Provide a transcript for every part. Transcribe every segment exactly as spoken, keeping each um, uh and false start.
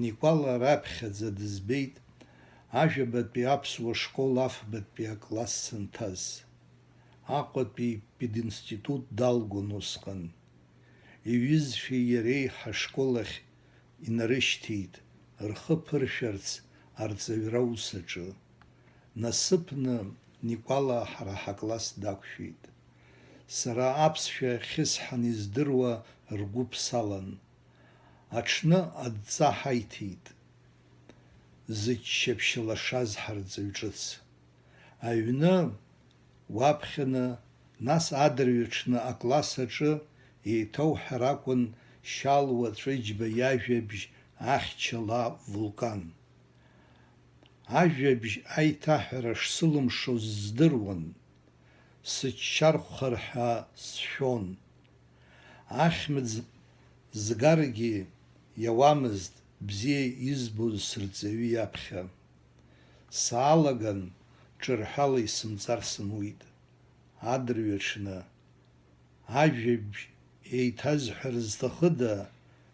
Никәала раԥхьаӡа дызбеит ажәабатәи аԥсуа школ афбатәи акласс санҭаз. Аҟәатәи пединститут далгон усҟан. Иҩызцәеи иареи ҳашкол ахь инарышьҭит, рхы ԥыршәарц арҵаҩра аус аҿы. Насыԥны Никәала ҳара ҳакласс дақәшәеит. Сара аԥсшәа ахьысҳан издыруа ргәы ԥсалан. Аҽны адҵа ҳаиҭеит, зыччаԥшь лашаз ҳарҵаҩ ҿыц. Аҩны уаԥхьаны, нас адырҩаҽны акласс аҿы еиҭауҳәар акәын Шьалуа Ҵәыџьба иажәабжь Ахьча ла вулкан. Ажәабжь аиҭаҳәара шсылымшоз здыруан, сыччархәхар ҳәа сшәон. Ахьмыӡ згаргьы иауамызт бзиа избоз сырҵаҩы иаԥхьа. Саалаган, ҿырҳәала исымҵар сымуит. Адырҩаҽны, ажәабжь еиҭазҳәар зҭахыда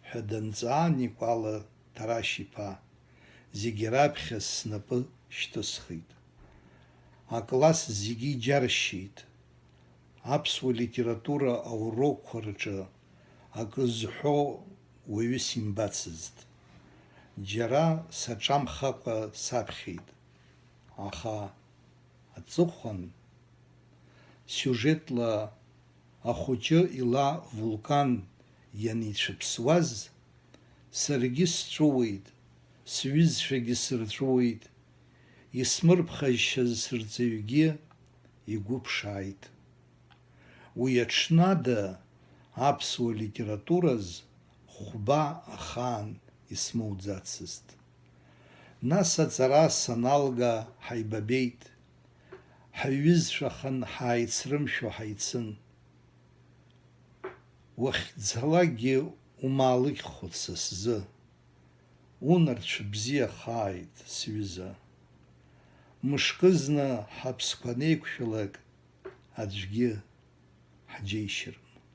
ҳәа данҵаа Никәала Ҭарашь-иԥа, зегьы раԥхьа снапы шьҭысхит. Акласс зегьы иџьаршьеит. Аԥсуа литература аурокқәа рҿы акы зҳәо уаҩы симбацызт. Џьара саҿамхакәа саԥхьеит. Аха аҵыхәан сиужетла ахәыҷы ила вулкан ианицәыԥсуаз, саргьы сҵәыуеит, сҩызцәагьы сырҵәыуеит, исмырԥхашьаз сырҵаҩгьы игәы ԥшааит. Уи аҽны ада аԥсуа литератураз хәба ахаан исмоуӡацызт. Нас аҵара саналга ҳаибабеит, ҳаиҩызцәахан ҳааицрымшәо ҳаицын. Уахьцалакгьы умаалықьхоит са сзы, унарцә бзиахааит, сҩыза. Мышкы зны ҳаԥсқәа анеиқәшәалак, аӡәгьы ҳџьеишьартә.